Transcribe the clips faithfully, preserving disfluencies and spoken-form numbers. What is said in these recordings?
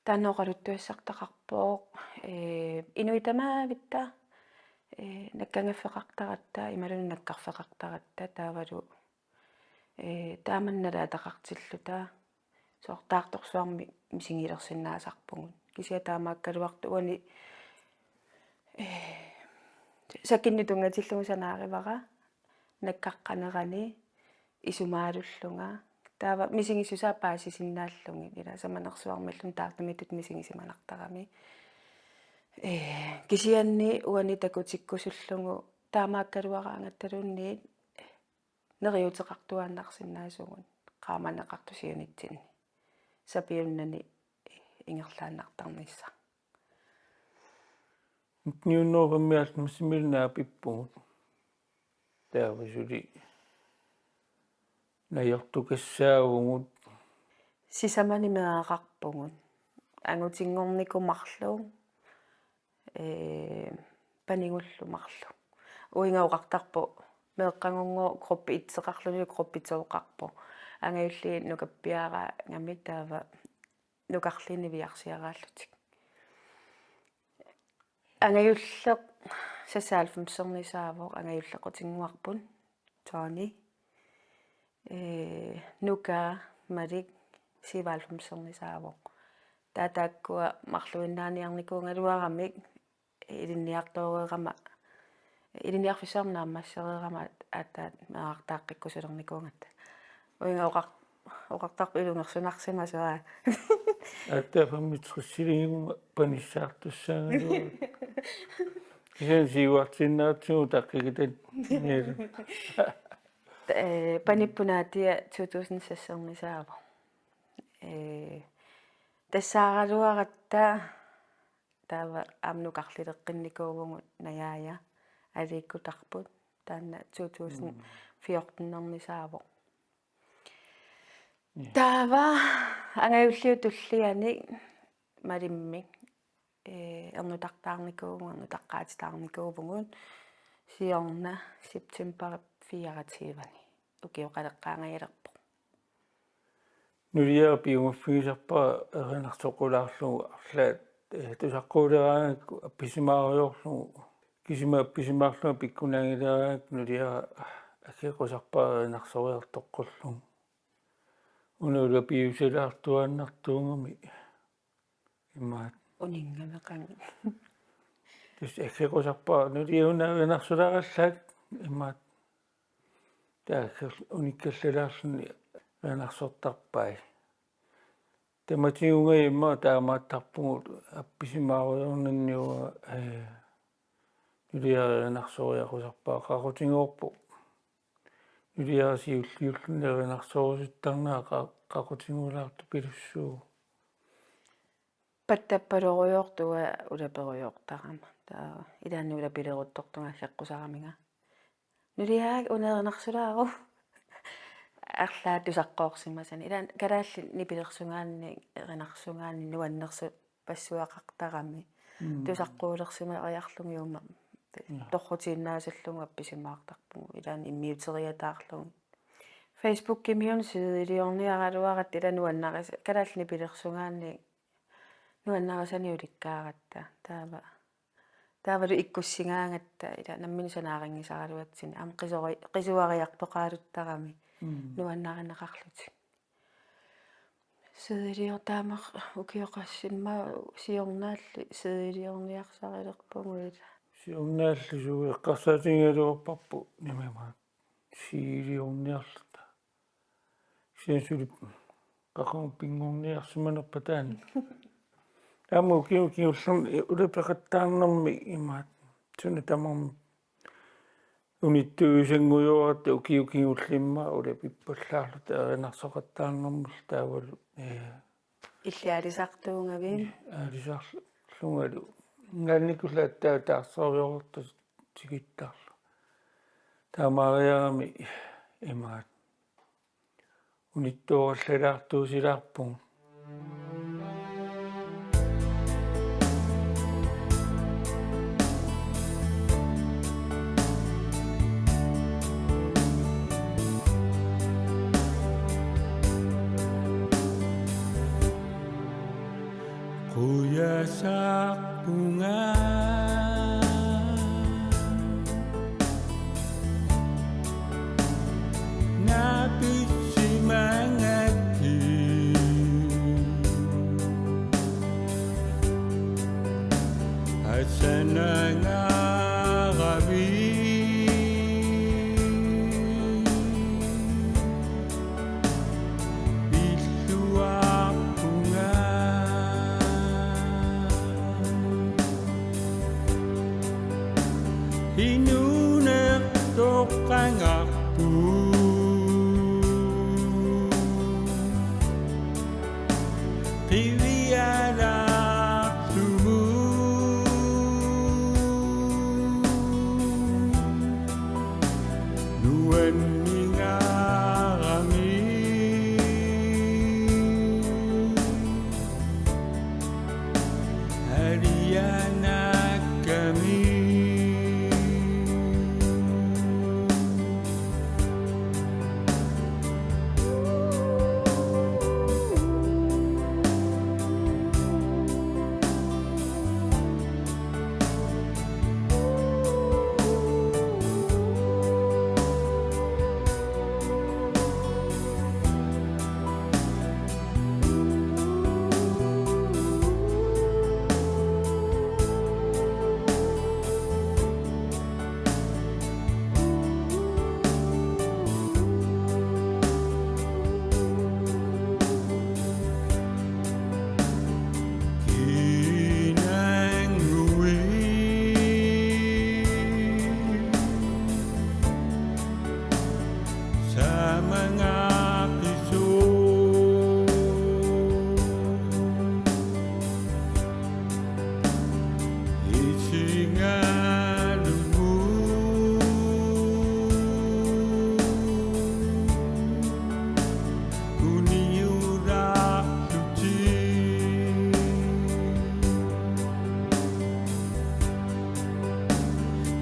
Taanna oqaluttuassartaqarpoq, ee, inuit tamaavitta, ee, nakkangaffeqartaratta, imaluunniit nakkarfeqartaratta, taavalu, ee, taamani nalaataqartilluta, soorlu taartorsuarmik misigilersinnaasarpugut. Kisianni taamaakkaluartoq uani, ee, sakinnut tunngatillugu sanaarivara, nakkaqqanerani isumaalullunga. Taava misigissusaa paasisinnaallugit, ila samanersuarmilluunniit taartumiittut misigisimanartarami. Ee, kisianni uani takutikkusullugu taamaakkaluaraangattaluunniit neriuuteqartuaannarsinnaasugut qaamaneqartut siunitsinni. Sapiunnani ingerlaannartarnissaq. Nitten hundrede og femoghalvfems-imi naapippugut. Taava suli najortukassaavugut. Sisamanik meeraqarpugut. Angutinngornikoq marluk, ee, panigullu marluk. Uiga oqartarpoq meeqqagunngooq gruppe et-eqarlunilu gruppe to-qarpoq. Angajulliit nukappiaraangamik taava nukarliit niviarsiaraallutik. Angajulleq seksoghalvfemsernisaavoq, angajulleqqutinnguarput Tony. Ee, nuka Malik syvoghalvfemsernisaavoq. Taava taakkua marluinnaaniarnikuugaluaramik ilinniartooreerama, ilinniarfissuarmi naammassereerama aatsaat meerartaaqqikkusulernikuugatta. Uiga oqar-, oqartarpoq ilungersunarsimasoq. Aatsaat femogtresiliiguma panissaartussaagaluarpara. Kisianni siuartiinnaratsigu taqqikitani. Ee, panipput Nadia to tusind seksernisaavoq. Ee, tassaaraluaratta taava aamma nukarlileqqinnikuuvugut Najaaja, aliikkutarput, taanna to tusind fjortenernisaavoq. Mm. Ja. Taava angajulliup tulliani Malimmik, ee, ernutartaarnikuuvugut, ernutartaatitaarnikuuvugut, siorna septemberip fireogtyveni ukioqaleqqaangajalerpoq. Nuliara piumaffigisarpara erinarsoqulaarlugu arlaat, ee, tusaqquuleraangakku appisimaarujoorlugu. Kisimi appisimaarlunga pikkunaanngileraangakku nuliara aggeqqusarpara erinarsoriartoqqullugu. Una ulapiusilaartuaannartuugami imaat. Uninngameqanngilaq. Tassa aggeqqusarpara nuliara una erinarsulaarallaat imaat. Taakku unikkallalaarluni erinarsortarpai. Tamatigut immaqa taamaattarpugut appisimaarujoornanni uanga, ee, nuliara erinarsoriaqusarpara qaqutigoorpoq. Nuliara siulliulluni erinarsorusuttarnera qa-, qaqutigulaartupilussuuvoq. Pattappalorujoortoq ulaperujoortarama. Taava ilaanni ulapileruttortunga aggeqqusaraminga. Nuliara una erinarsulaaruk. Arlaat tusaqqoorsimasani. Ilaanni kalaallit nipilersugaanni, erinarsugaanni, nuannersut passuaqartarami. Mm. Tusaqquulersimariarlugu uuma. Ja. Torrutiinnaasallugu appisimaartarpugut. Ilaanni immiuteriataarlugu. Facebookimiuna sideiliorniaraluaratta ila nuannaris-, kalaallit nipilersugaanni nuannarisanik ulikkaaratta. Taava. Taavalu ikkussigaangatta ila nammineq sanaarinngisaraluatsinnik. Aamma qisori-, qisuariartoqaaluttarami. Mm. Nuannarineqarlutik. Sideilior-, taama ukioq qassit immaqa siornaalli sideiliorniarsarilerpugut ila. Siornaalli suu eqqarsaatigigaluarparput nimimaat sideiliorniarluta. Kisianni suli qaqugu pinngorniarsimanerpa taanna. Aamma ukiut kingullerni ulapeqattaarnermi imaat suna tamarmi unittuusanngujoratta ukiut kingulliit immaqa ulapippallaarluta erinarsoqattaarnermullu taavalu, ee, illit aalisartuugavit? Aalisarlungalu. Ingaannikullu aatsaat taarserujortoq tikittarlunga. Taamaariarami imaat unittoorallalaartuusilaarpugut. Taarpunga napissimangakkit asanangaarami pilluarpunga. Inuuneq toqqagarput qivialaarlugu nuanningaarami alianakkami.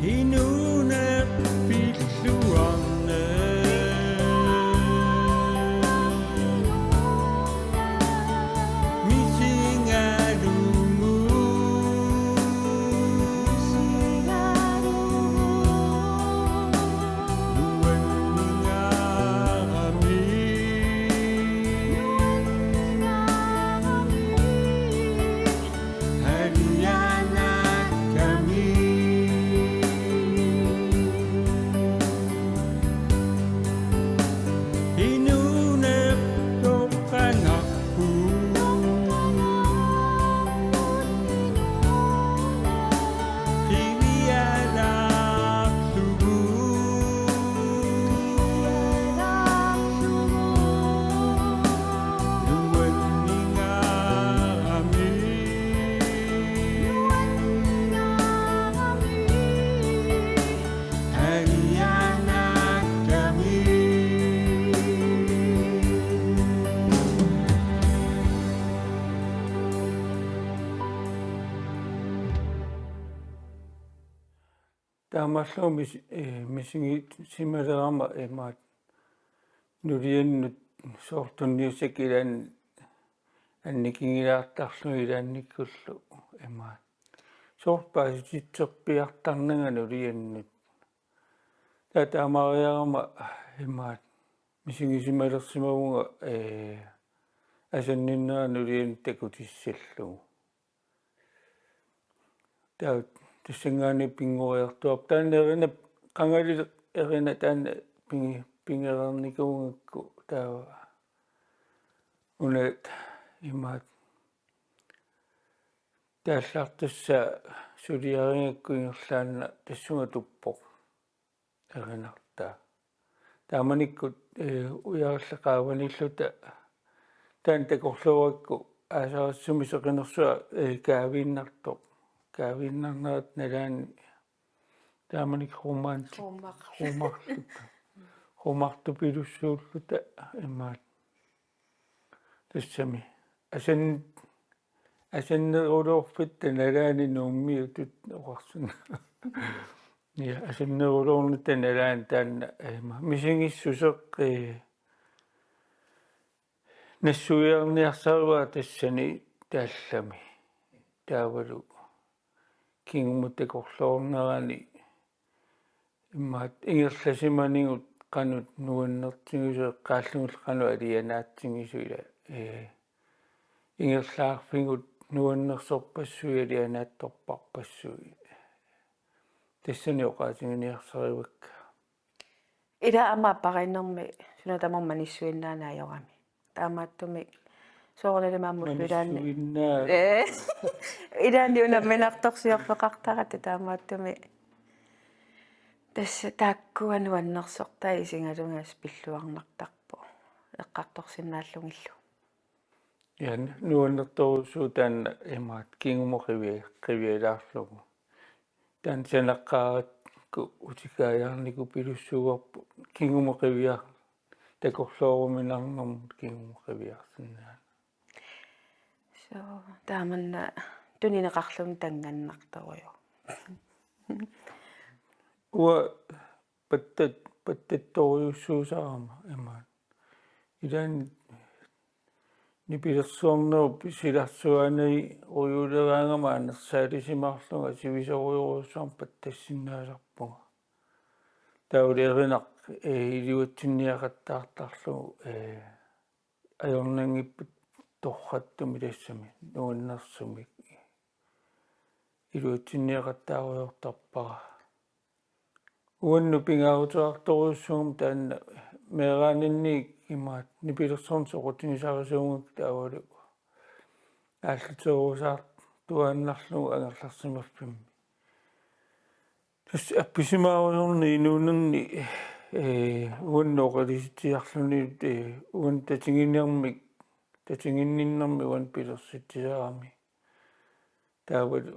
Inuuneq pilluarneq misigalugu nuanningaarami. Alianakkami. Inuuneq toqqagarput qivialaarlugu nuanningaarami. Alianakkami. Taamaallugu mis-, eh, misigisimalerama imaat nuliannut soorlu tunniussakka ilaanni annikigilaartarlugu ilaannikkullu imaat. Soorlu paasisitserpiartarnanga nuliannut. Taava taamaariarama imaat misigisimalersimavunga, eh, asanninneranut nuliannut takutissallugu. Taava tassanngaanniit pinngoriartuarpoq. Taanna erinaq qangali erinaq taanna pingi-, pingereernikuugakku taava una imaat taallartussaq suliarigakku ingerlaannaq tassunga tuppoq. Erinartaa. Taamanikkut, eh, ujarallit qaavanilluta taanna takorluugakku aasarissumik seqinersuaq, eh, kaaviinnartoq. Kaaviinnarnerat nalaani taamanikkut romantik. Romarluta. Romartupilussuulluta imaat. Tassami. Asan-, asanneruloorfitta nalaani Nuummiutut oqarsunga. Ja, asanneruloornata nalaani taanna, eh, ma-, misigissuseq, eh, nassuiarniarsarivara tassani taallami. taavalu kingumut takorloornerani imaattoq ingerlasimanikkut qanoq nuannertigisoq eqqaallugulu qanoq alianaatsigisoq ila, ee, ingerlaarfigut nuannersorpassuit alianaatsorpassuit. Tassani oqaatiginiarsarivakka. Ila aamma appariinnermi suna tamarmi manissuinnaaneq ajorami. Taamaattumik soorunalimi aamma ullut ilaanni. Manissuinnaa. Ee. Ilaanni unamminartorsiorfeqartaratta taamaattumik. Tassa taakkua nuannersortai isigalugit pilluarnartarpoq. Eqqartorsinnaallugillu. Ja, nuannertorujussuuvoq taanna imaattoq kingumut qivi-, qivialaarlugu. Taanna sanaqqaarakku utikaajaarnikuupilussuuarput kingumut qiviar-, takorlooruminarnermut kingumut qiviarsinnaaneq. So, taamanna tunineqarluni tanngannartorujuk. Uanga pattat-, pattattorujussuusarama imaattoq. Ilaanni nipilersornerup silarsuaani ujuuleraangama anersaalisimaarlunga sivisoorujussuarmik pattassinnaasarpunga. Taavalu erinaq, ee, iluatsinniaqattaartarlugu, ee, ajornanngippata torrattumik tassami nuannersumik iluatsinniaqattaarujoortarpara. Uannut pingaaruteqartorujussuugama taanna meeraaninni imaattoq nipilersorneq soqutigisarisuugakku taavalu aalluterusaartuaannarlugu angerlarsimaffimmi. Tassa appisimaarujoorneq inuuninni, ee, uannut oqaluusitsisarluni, ee, uannut tatiginninnermik, tatiginninnermik uannut pilersitsisarami. Taavalu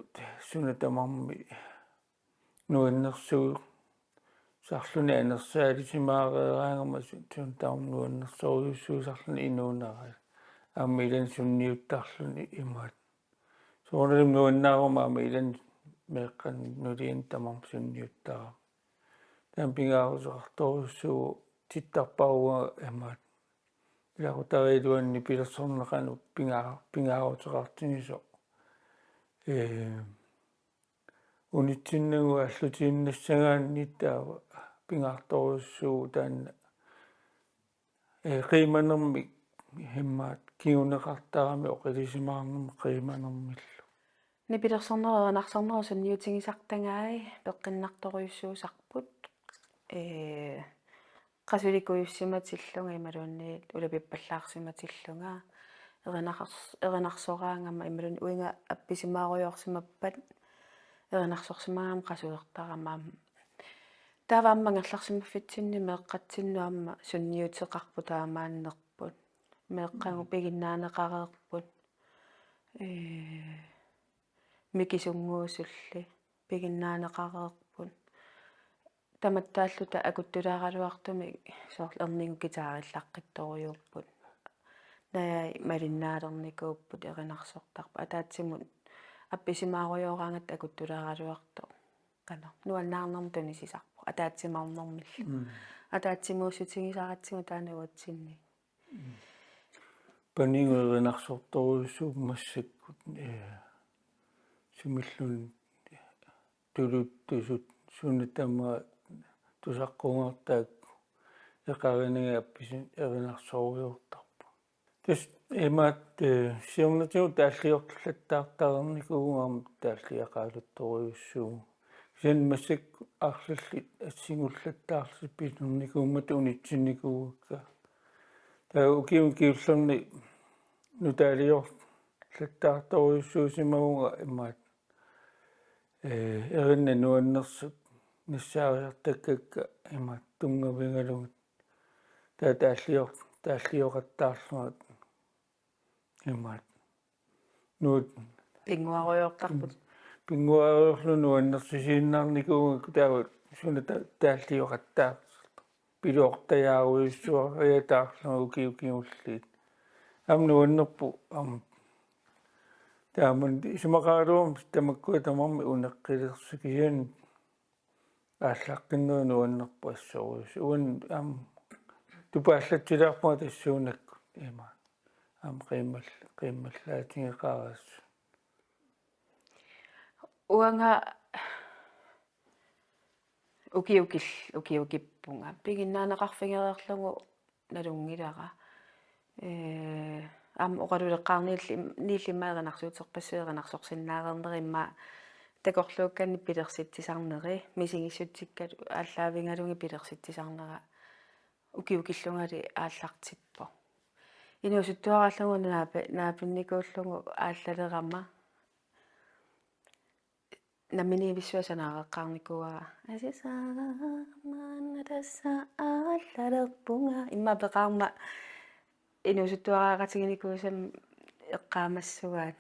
suna tamarmi nuannersuusarluni anersaalisimaareraangama su-, suna tamarmi nuannersorujussuusarluni inuunera. Aamma ilaanni sunniuttarluni imaattoq. Soorunalimi nuannaaruma aamma ilaanni meeqqanut nulianut tamarmik sunniuttarami. Taanna pingaaruteqartorujussuuvoq tittarpara uanga imaattoq. Ilaqutariit iluanni nipilersorneq qanoq pingaa-, pingaaruteqartigisoq. Ee, unitsinnagu aallutiinnassagaanni taava pingaartorujussuuvoq taanna, ee, qiimanermik imaattoq kinguneqartarami oqaluusimaarnermik qiimanermillu. Nipilersornerup erinarsornerup sunniutigisartagai peqqinnartorujussuusarput. Ee, qasulikujussimatillunga imaluunniit ulapippallaarsimatillunga. Erinars-, erinarsoraangama imaluunniit uiga appisimaarujoorsimappat erinarsorsimagama qasuertarama aamma. Taava aamma angerlarsimaffitsinni meeqqatsinnut aamma sunniuteqarput taamaannerput. Meeqqagut piginnaaneqareerput. Ee, mikisunnguusulli piginnaaneqareerput. Tamattaalluta akuttulaaraluartumik soorlu ernigut guitarillaqqittorujuupput. Najai malinnaalernikuupput erinarsortarput. Ataatsimut appisimaarujoraangatta akuttulaaraluartoq. Qanoq nuannaarnermik tunisisarpoq. Ataatsimaarnermillu. Mm. Ataatsimuussutigisaratsigu taanna uatsinni. Panigut erinarsortorujussuupput massakkut, ee, sumilluunniit tuluttusut suna tamaat tusaqqugaartaakku eqariniga appisi-, erinarsorujoortarput. Tassa imaattoq, ee, siornatigut taalliorlattaartarnikuuvunga aamma taalliaqaaluttorujussuuvugut. Kisianni massakkut arlallit assingullattaarlutik pilernikuummatigit unitsinnikuuakka. Taava ukiuni kingullerni nutaaliorlattaartorujussuusimavunga imaattoq, ee, erinat nuannersut nassaariartakkakka imaattoq tunngavigalugit. Taava taallior-, taallioqattaarlunga imaattoq. Nuut- Pinnguarujoortarput. Pinnguarujoorlunga nuannersisiinnarnikuugakku taava suna ta-, taallioqattaarlugu. Piloortajaarujussuariataarlunga ukiut kingulliit. Aamma nuannerpoq aamma. Taamani isumaqaraluarmat tamakkua tamarmik uneqqilersut kisianni aallaqqinnerit nuannerput assorujussuaq. Uani aamma tupaallatsilaarpunga tassuunakkut ima. Aamma qiimmal-, qiimmallaatigeqareersut. Uanga ukiukil-, ukiukippunga. Piginnaaneqarfigereerlugu nalunngilara. Ee, aamma oqaluleqqaarniilli-, niillimmat erinarsuuterpassuit erinarsorsinnaareerneri immaqa takorluukkannik pilersitsisarneri, misigissutsikkalu aallaavigalugit pilersitsisarnera ukiukillungali aallartippoq. Inuusuttuaraallugu naapi-, naapinnikuullugu aallalerama. Namminiivissuaq sanaareqqaarnikuuara. Asisaarama tassa aallalerpunga. Immaqa peqaarama inuusuttuaraqatiginikuusama eqqaamassuaat.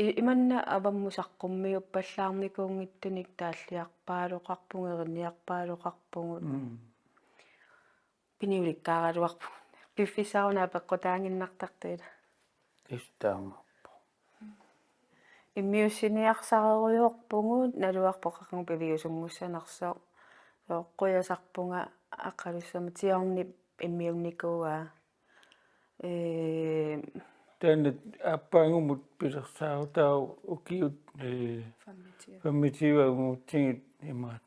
I-, imanna avammut saqqummiuppallaarnikuunngitsunik taalliarpaaloqarpugut, erinniarpaaloqarpugut. Mm. Piniulikkaaraluarpugut. Piffissaruna apeqqutaaginnartartut ila. Tassa taamaappoq. Immiussiniarsarerujoorpugut, naluarpoq qaqugumut piviusunngussanersoq. Soorlu qujasarpunga aqqalussamut Tiornip immiunnikuuaa. Ee, taanna aappaagumut pilersaarutaavoq ukiut, ee, femogtyve. Femogtyve angutsigit imaat.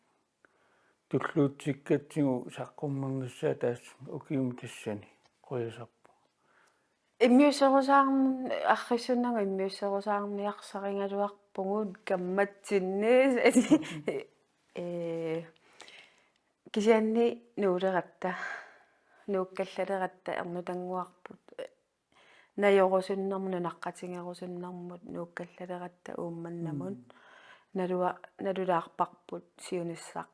Tulluutsikkatsigu saqqummernissaa taassu ukiumi tassani qujasarpunga. Immiusserusaarn-, arriissunnagit immiusserusaarniarsarigaluarpugut kammatsinni. Ee, kisianni nuuleratta, nuukkallaleratta ernutannguarput. Najorusunnermut, nunaqqatigerusunnermut nuukkallaleratta Uummannamut. Mm. Nalua-, nalulaarparput siunissaq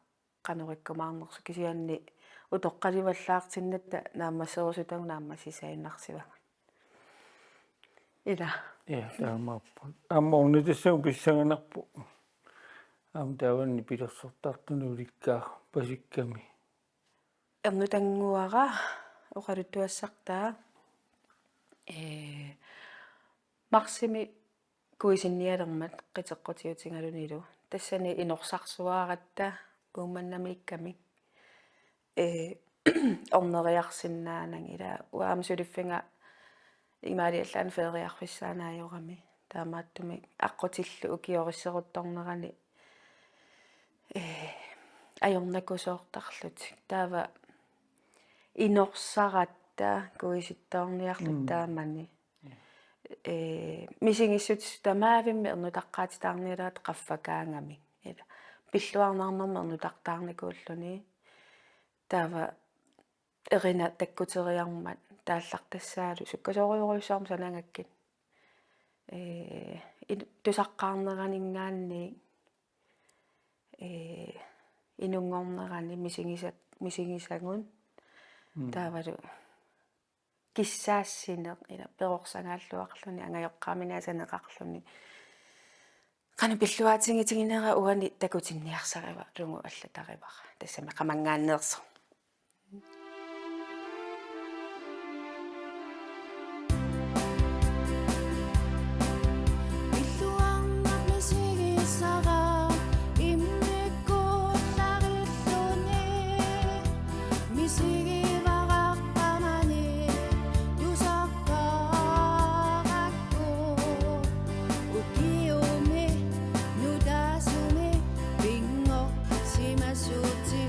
qanoq ikkumaarnersoq, kisianni utoqqalivallaartinnatta naammasserusutagut naammassisaaginnarsivagut. Ila. Ja, taamaappoq. Aamma ornitissaguma pissanganarpoq. Aamma taavani pilersortartunut ulikkaarpasikkami. Ernutannguara oqaluttuassartaa, ee, marsimi kuisinnialermat qiteqqutiutigalunilu. Tassani inorsarsuaratta Uummannamiikkamik. Ee, orneriarsinnaanagit ila uanga aamma suliffiga imaaliallaannaq feriarfissaanngorami. Taamaattumik aqqutillu ukiorisseruttornerani, ee, ajornakusoortarlutik. Taava inorsaratta kuisittoorniarluta. Mm. Taamani. Ja. Ee, misigissutissat tamaavimmik ernutaqqaatitaarnialeratta qaffakaangamik. Ila pilluarnarnermut ernutartaarnikuulluni. Taava erina takkuteriarmat taallartassaalu sukkasoorujorujussuarmik sanagakkit. Ee, in-, tusaqqaarneraninngaanniit, ee, inunngornerani misigisa-, misigisagut. Mm. Taavalu kissaassineq ila perorsagaalluarluni angajoqqaamini asaneqarluni. Qanoq pilluaatigitiginera uani takutinniarsarivalugu allatarivara. Tassami qamanngaanneersoq. Pilluarnaq misigissara immikkuullarilluni. Misigivararpamani tusarpaarakku. Ukiumi nutaasumi pinngorsimasuuti.